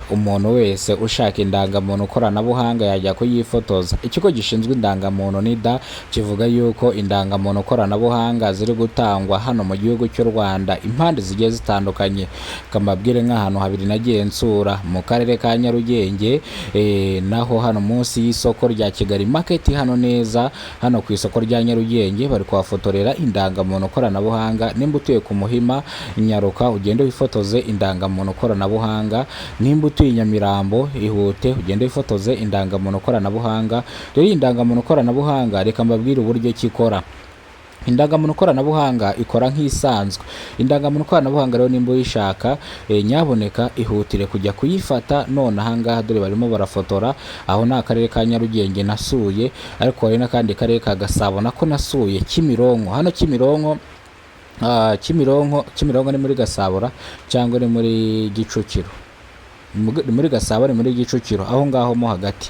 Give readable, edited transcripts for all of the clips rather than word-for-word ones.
Umuntu wese ushaka indangamuntu koranabuhanga yajya kuyifotoza. Ikigo gishinzwe indangamuntu NIDA kivuga yuko indangamuntu koranabuhanga ziri gutangwa hano mu gihugu cy'u Rwanda impande zigiye zitandukanye. Kamabwire nk'ahantu habiri nagiye nsura mu karere ka Nyarugenge, naho hano munsi y'isoko rya Kigali Market, hano neza hano ku isoko rya Nyarugenge bari kuhafotorera indangamuntu koranabuhanga. Nimba utuye ku Muhima, nyaruka ugende wifotoze indangamuntu koranabuhanga. Nimba utuye i Nyamirambo, ihute ugende wifotoze indangamuntu koranabuhanga. Rero iyi ndangamuntu koranabuhanga, reka mbabwire uburyo ki ikora. Indangamuntu koranabuhanga ikora nk'isanzwe. Indangamuntu koranabuhanga rero, nimba uyishaka, nyaboneka ihutire kujya kuyifata none ahangaha. Dore barimo barafotora. Aho ni akarere ka Nyarugenge nasuye, ariko hari n'akandi karere ka Gasabo nako nasuye, Kimironko. Hano Kimironko, Kimironko, Kimironko ni muri Gasabora cyangwa ni muri Kicukiro? Ni muri Gasabo, ni muri Kicukiro, aho ngaho mo hagati.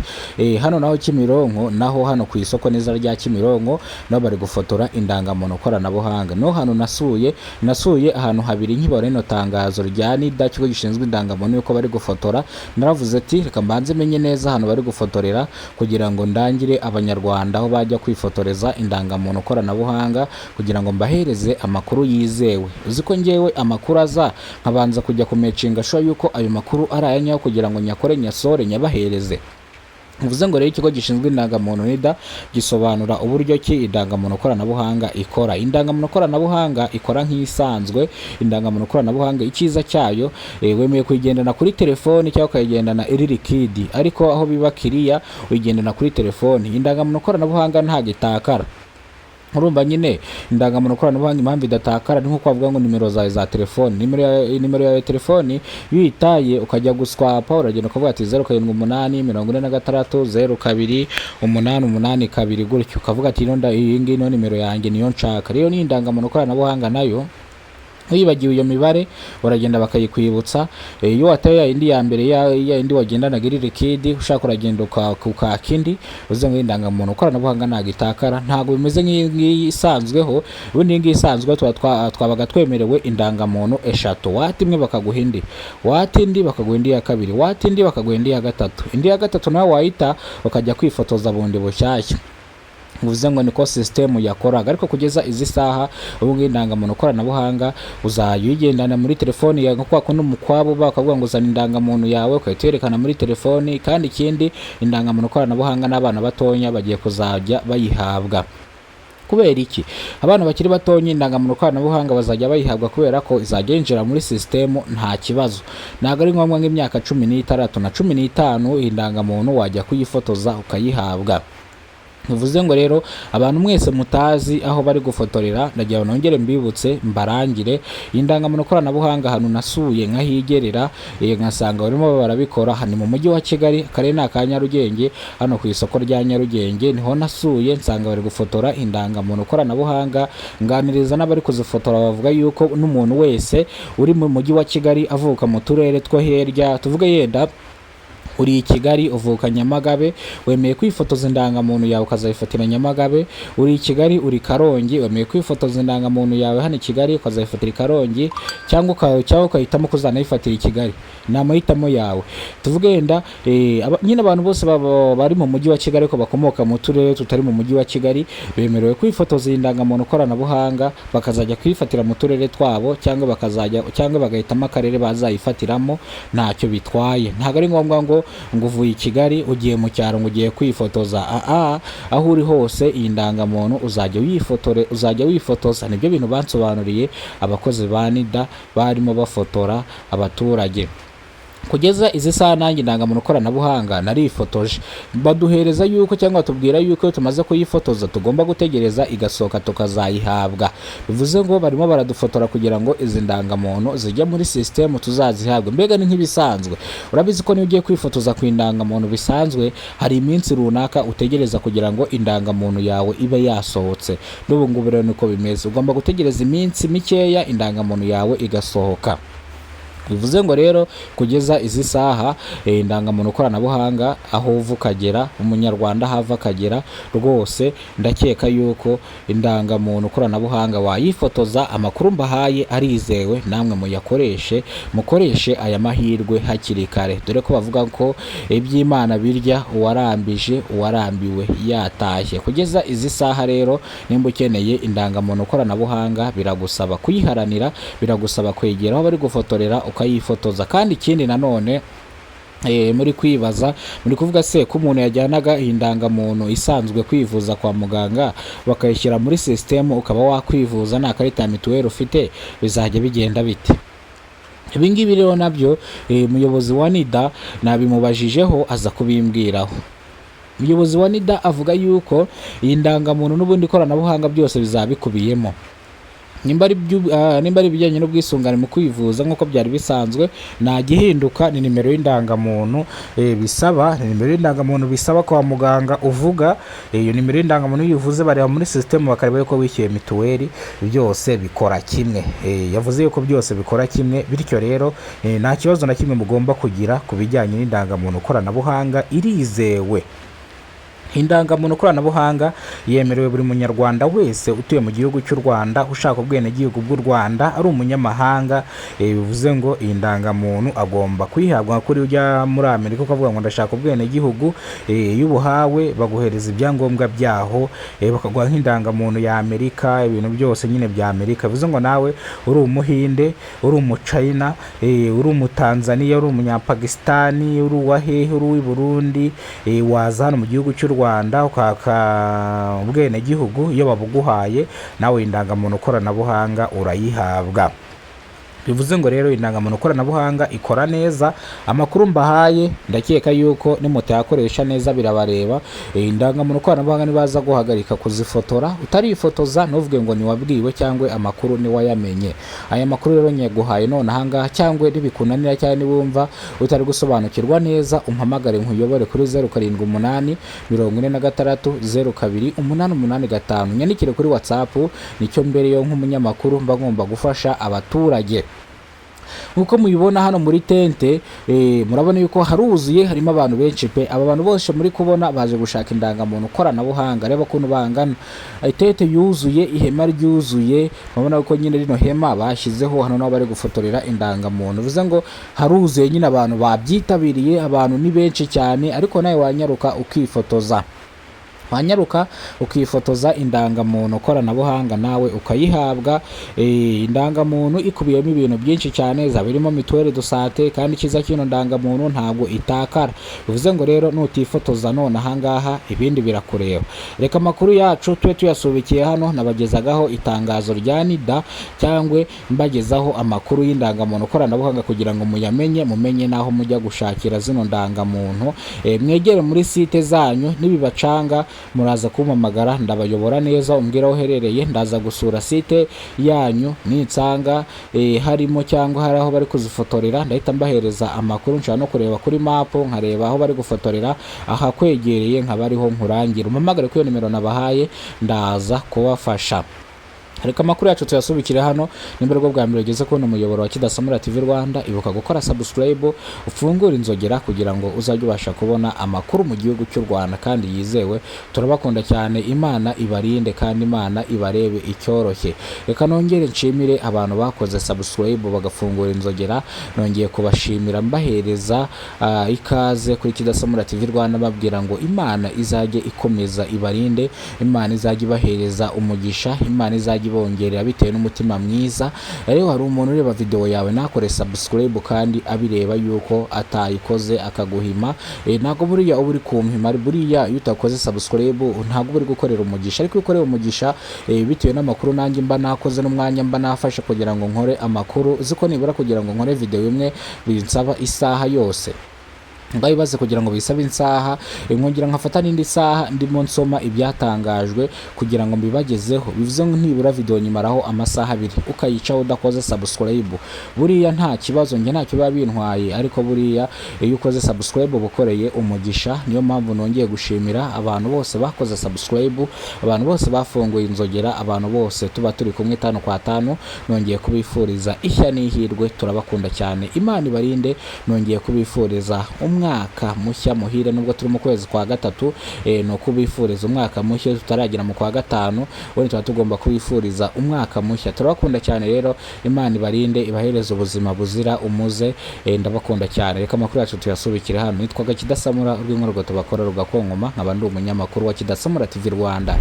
Hano naho Kimironko, naho hano ku isoko neza rya Kimironko, naho bari gufotora indangamuntu koranabuhanga. No hano nasuye ahantu habiri. Nkibona rino tangazo rya NIDA, ikigo gishinzwe indangamuntu, yuko bari gufotora, naravuze ati: "Reka mbanze menye neza ahantu bari gufotorera kugira ngo ndangire Abanyarwanda aho bajya kwifotoreza indangamuntu koranabuhanga, kugira ngo mbahereze amakuru yizewe." Uzi ko ngewe amakuru aza nkabanza kujya kumakinga sure yuko ayo makuru ari aya nyayo kugira ngo nyakore, nyasore, nyabahereze. Bivuze ngo rero ikigo gishinzwe indangamuntu NIDA gisobanura uburyo ki indangamuntu koranabuhanga ikora. Indangamuntu koranabuhanga ikora nk'isanzwe. Indangamuntu koranabuhanga, icyiza cyayo, wemeye kuyigendana kuri telefoni cyangwa ukayigendana iri liquide, ariko aho biba kiriya uyigendana kuri telefoni. Indangamuntu koranabuhanga ntabwo itakara. Urumva nyine, indangamuntu koranabuhanga impamvu idatakara ni nko bavuga ngo nimero zawe za telefoni, nimero yawe ya telefoni, iyo uyitaye ukajya guswapa, uragenda ukavuga ati 0784 602 8882, gutyo ukavuga ati: "Iyi ngiyi niyo nimero yanjye, niyo nshaka." Rero ni indangamuntu koranabuhanga nayo, wibagiwe iyo mibare uragenda bakayikwibutsa. Iyo wataye ya yindi ya mbere, ya yindi wagendanaga iri liquide, ushaka uragenda ukaka indi. Uze ngo indangamuntu koranabuhanga ntabwo itakara, ntabwo bimeze nk'iyi ngiyi isanzweho. Ubundi iyi ngiyi isanzweho twabaga twemerewe indangamuntu eshatu: wata imwe bakaguha indi, wata indi bakaguha indi ya kabiri, wata indi bakaguha indi ya gatatu. Indi ya gatatu nawe wayita ukajya kwifotoza bundi bushyashya. Bivuze ngo niko sisitemu yakoraga. Ariko kugeza izi saha, ubu ngubu indangamuntu koranabuhanga uzajya uyigendana muri telefoni yawe, nko kwa kundi umukwabo bakavuga ngo uzana indangamuntu yawe, ugahita uyerekana muri telefoni. Kandi ikindi, indangamuntu koranabuhanga n'abana batonya bagiye kuzajya bayihabwa. Kubera iki abana bakiri batonya indangamuntu koranabuhanga bazajya bayihabwa? Kubera ko izajya yinjira muri sisitemu nta kibazo. Ntabwo ari ngombwa nk'imyaka 16 na 15, indangamuntu wajya kuyifotoza ukayihabwa. Bivuze ngo rero abantu mwese mutazi aho bari gufotorera, ndagira ngo nongere mbibutse, mbarangire indangamuntu koranabuhanga ahantu nasuye nkahigerera, nkasanga barimo barabikora. Hano mu mujyi wa Kigali, akarere ni aka Nyarugenge, hano ku isoko rya Nyarugenge niho nasuye nsanga bari gufotora indangamuntu koranabuhanga. Nganiriza n'abari kuzifotora, bavuga yuko n'umuntu wese uri mu mujyi wa Kigali avuka mu turere two hirya, tuvuge yenda uri i Kigali uvuka Nyamagabe, wemeye kwifotoza indangamuntu yawe ukazayifatira Nyamagabe. Uri i Kigali uri Karongi, wemeye kwifotoza indangamuntu yawe hano i Kigali ukazayifatira i Karongi, cyangwa ukahitamo kuzanayifatira i Kigali, ni amahitamo yawe. Tuvuge yenda nyine abantu bose bari mu mujyi wa Kigali ariko bakomoka mu turere tutari mu mujyi wa Kigali bemerewe kwifotoza iyi ndangamuntu koranabuhanga, bakazajya kuyifatira mu turere twabo, cyangwa bakazajya, cyangwa bagahitamo akarere bazayifatiramo, ntacyo bitwaye. Ntabwo ari ngombwa ngo uvuye i Kigali ugiye mu cyaro ngo ugiye kwifotoza. Aa, aho uri hose iyi ndangamuntu uzajya uyifotore, uzajya wifotoza. Nibyo bintu bansobanuriye abakozi ba NIDA barimo bafotora abaturage. Kugeza izi saha nanjye indangamuntu koranabuhanga narifotoje, baduhereza yuko, cyangwa batubwira yuko iyo tumaze kuyifotoza tugomba gutegereza igasohoka tukazayihabwa. Bivuze ngo barimo baradufotora kugira ngo izi ndangamuntu zijye muri sisitemu tuzazihabwe. Mbega ni nk'ibisanzwe. Urabizi ko niyo ugiye kwifotoza ku indangamuntu bisanzwe, hari iminsi runaka utegereza kugira ngo indangamuntu yawe ibe yasohotse. N'ubu ngubu rero niko bimeze, ugomba gutegereza iminsi mikeya indangamuntu yawe igasohoka. Bivuze ngo rero kugeza izi saha, indangamuntu koranabuhanga, aho uva ukagera, umunyarwanda aho ava akagera rwose, ndakeka yuko indangamuntu koranabuhanga wayifotoza. Amakuru mbahaye arizewe, namwe muyakoreshe, mukoreshe aya mahirwe hakiri kare, dore ko bavuga ko iby'Imana birya uwarambije, uwarambiwe yatashye. Kugeza izi saha rero, nimba ukeneye indangamuntu koranabuhanga, biragusaba kuyiharanira, biragusaba kwegera aho bari gufotorera ukayifotoza. Kandi ikindi nanone, muri kwibaza, muri kuvuga se ko umuntu yajyanaga iyi ndangamuntu isanzwe kwivuza kwa muganga, bakayishyira muri sisitemu, ukaba wakwivuza nta karita ya mituweli ufite, bizajya bigenda bite? Ibi ngibi rero nabyo, umuyobozi wa NIDA nabimubajijeho, aza kubimbwiraho. Umuyobozi wa NIDA avuga yuko iyi ndangamuntu n'ubundi ikoranabuhanga byose bizaba bikubiyemo. Nimba ari ibijyanye n'ubwisungane mu kwivuza nk'uko byari bisanzwe, nta gihinduka. Ni nimero y'indangamuntu bisaba, ni nimero y'indangamuntu bisaba kwa muganga uvuga. Iyo nimero y'indangamuntu iyo uyivuze, bareba muri sisitemu bakareba yuko wishyuye mituweli, byose bikora kimwe. Yavuze yuko byose bikora kimwe, bityo rero nta kibazo na kimwe mugomba kugira ku bijyanye n'indangamuntu koranabuhanga, irizewe. Indangamuntu koranabuhanga yemerewe buri munyarwanda wese utuye mu gihugu cy'u Rwanda, ushaka ubwenegihugu bw'u Rwanda, ari umunyamahanga. Bivuze ngo iyi ndangamuntu agomba kuyihabwa. Kuri ujya muri Amerika ukavuga ngo ndashaka ubwenegihugu, iyo ubuhawe baguhereza ibyangombwa byaho, bakaguha nk'indangamuntu ya Amerika, ibintu byose nyine bya Amerika. Bivuze ngo nawe uri umuhinde, uri umuchina, uri umutanzaniya, uri umunyapakisitani, uri uwa hehe, uri uw'i Burundi, waza hano mu gihugu cy'u Rwanda ukaka ubwenegihugu, iyo babuguhaye nawe indangamuntu koranabuhanga urayihabwa. Bivuze ngo rero indangamuntu koranabuhanga ikora neza. Amakuru mbahaye, ndakeka yuko nimutayakoresha neza birabareba. Indangamuntu koranabuhanga nibaza guhagarika kuzifotora utarifotoza, ntuvuge ngo ntiwabwiwe cyangwa amakuru ntiwayamenye. Aya makuru rero nyaguhaye none ahangaha, cyangwa nibikunanira cyangwa niwumva utari gusobanukirwa neza, umpamagare nkuyobore kuri 0784 60 28 85. Nyandikire kuri WhatsApp, nicyo mbere yo nk'umunyamakuru mba ngomba gufasha abaturage. Nk'uko mubibona hano muri tente, murabona yuko haruzuye, harimo abantu benshi pe. Aba bantu bose muri kubona baje gushaka indangamuntu koranabuhanga. Reba ukuntu bangana, tente yuzuye, ihema ryuzuye. Murabona ko nyine rino hema bashyizeho hano naho bari gufotorera indangamuntu. Bivuze ngo haruzuye nyine, abantu babyitabiriye, abantu ni benshi cyane. Ariko nawe wanyaruka ukifotoza, wanyaruka ukifotoza indangamuntu koranabuhanga nawe ukayihabwa. Indangamuntu ikubiyemo ibintu byinshi cyane, zaba irimo mutuelle de santé. Kandi icyiza cy'ino ndangamuntu, ntabwo itakara. Bivuze ngo rero nutifotoza none ahangaha, ibindi birakureba. Reka amakuru yacu tube tuyasubikiye hano. Nabagezagaho itangazo rya NIDA, cyangwa mbagezaho amakuru y'indangamuntu koranabuhanga kugira ngo muyamenye, mumenye n'aho mujya gushakira zino ndangamuntu. Mwegere muri site zanyu, nibibacanga muraza kumpamagara, ndabayobora neza. Umbwira aho uherereye, ndaza gusura site yanyu, ninsanga harimo cyangwa hari aho bari kuzifotorera, ndahita mbahereza amakuru. Nshobora no kureba kuri mapu, nkareba aho bari gufotorera ahakwegereye, nkaba ariho nkurangira. Umpamagare kuri iyo nimero nabahaye, ndaza kubafasha. Reka amakuru yacu tuyasubikire hano. Nimba aribwo bwa mbere ugeze kubona umuyoboro wa Kidasamura TV Rwanda, ibuka gukora subscribe, ufungure inzogera kugira ngo uzajye ubasha kubona amakuru mu gihugu cy'u Rwanda kandi yizewe. Turabakunda cyane, Imana ibarinde kandi Imana ibarebe icyoroshye. Reka nongere nshimire abantu bakoze subscribe bagafungura inzogera. Nongeye kubashimira, mbahereza ikaze kuri Kidasamura TV Rwanda, babwira ngo Imana izajye ikomeza ibarinde, Imana izajye ibahereza umugisha, Imana izajye ibongerera bitewe n'umutima mwiza. Rero hari umuntu ureba video yawe ntakore subscribe kandi abireba yuko atayikoze, akaguhima. Ntabwo buriya uba uri kumpima. Buriya iyo utakoze subscribe ntabwo uba uri gukorera umugisha, ariko iyo ukoreye umugisha, bitewe n'amakuru nanjye mba nakoze n'umwanya mba nafashe kugira ngo nkore amakuru, uzi ko nibura kugira ngo nkore video imwe binsaba isaha yose. Ngaho ibaze kugira ngo bisabe isaha, nkongera nkafata n'indi saha ndimo nsoma ibyatangajwe kugira ngo mbibagezeho. Bivuze ngo nibura video nyimaraho amasaha 2, ukayicaho udakoze subscribe. Buriya nta kibazo, njye ntacyo biba bintwaye, ariko buriya iyo ukoze subscribe uba ukoreye umugisha. Niyo mpamvu nongeye gushimira abantu bose bakoze subscribe, abantu bose bafunguye inzogera, abantu bose tuba turi kumwe tanu kwa tanu. Nongeye kubifuriza ishya n'ihirwe, turabakunda cyane, Imana ibarinde. Nongeye kubifuriza umwaka mushya muhire, nubwo turi mu kwezi kwa gatatu, ni ukubifuriza umwaka mushya tutaragera mu kwa gatanu, ubundi tuba tugomba kubifuriza umwaka mushya. Turabakunda cyane rero, Imana ibarinde, ibahereze ubuzima buzira umuze. Ndabakunda cyane. Reka amakuru yacu tuyasubikire hano. Nitwaga Kidasamura, urw'inkorwa tubakora rugakonkoma, nkaba ndi umunyamakuru wa Kidasamura TV Rwanda.